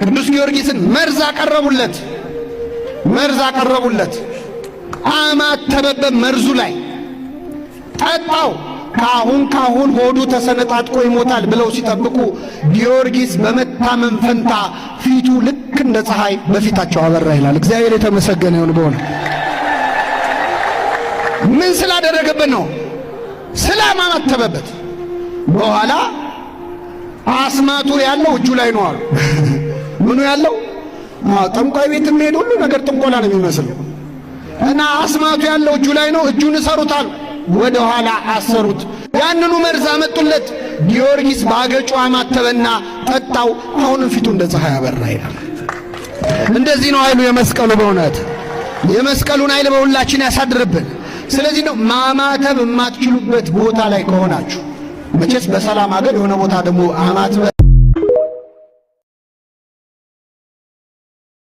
ቅዱስ ጊዮርጊስን መርዝ አቀረቡለት፣ መርዝ አቀረቡለት። አማተበበት መርዙ ላይ ጠጣው። ካሁን ካሁን ሆዱ ተሰነጣጥቆ ይሞታል ብለው ሲጠብቁ ጊዮርጊስ በመታመም ፈንታ ፊቱ ልክ እንደ ፀሐይ በፊታቸው አበራ ይላል። እግዚአብሔር የተመሰገነ ይሁን። በሆነ ምን ስላደረገበት ነው? ስላማተበበት። በኋላ አስማቱ ያለው እጁ ላይ ነው አሉ። ምኑ ያለው? ጠንቋይ ቤት የሚሄድ ሁሉ ነገር ጥንቆላ ነው የሚመስለው። እና አስማቱ ያለው እጁ ላይ ነው። እጁን እሰሩታል። ወደ ኋላ አሰሩት። ያንኑ መርዝ አመጡለት። ጊዮርጊስ ባገጩ አማተበና ጠጣው። አሁንም ፊቱ እንደ ፀሐይ አበራ ይላል። እንደዚህ ነው ኃይሉ የመስቀሉ። በእውነት የመስቀሉን ኃይል በሁላችን ያሳድርብን። ስለዚህ ነው ማማተብ የማትችሉበት ቦታ ላይ ከሆናችሁ፣ መቼስ በሰላም ሀገር የሆነ ቦታ ደግሞ አማትበ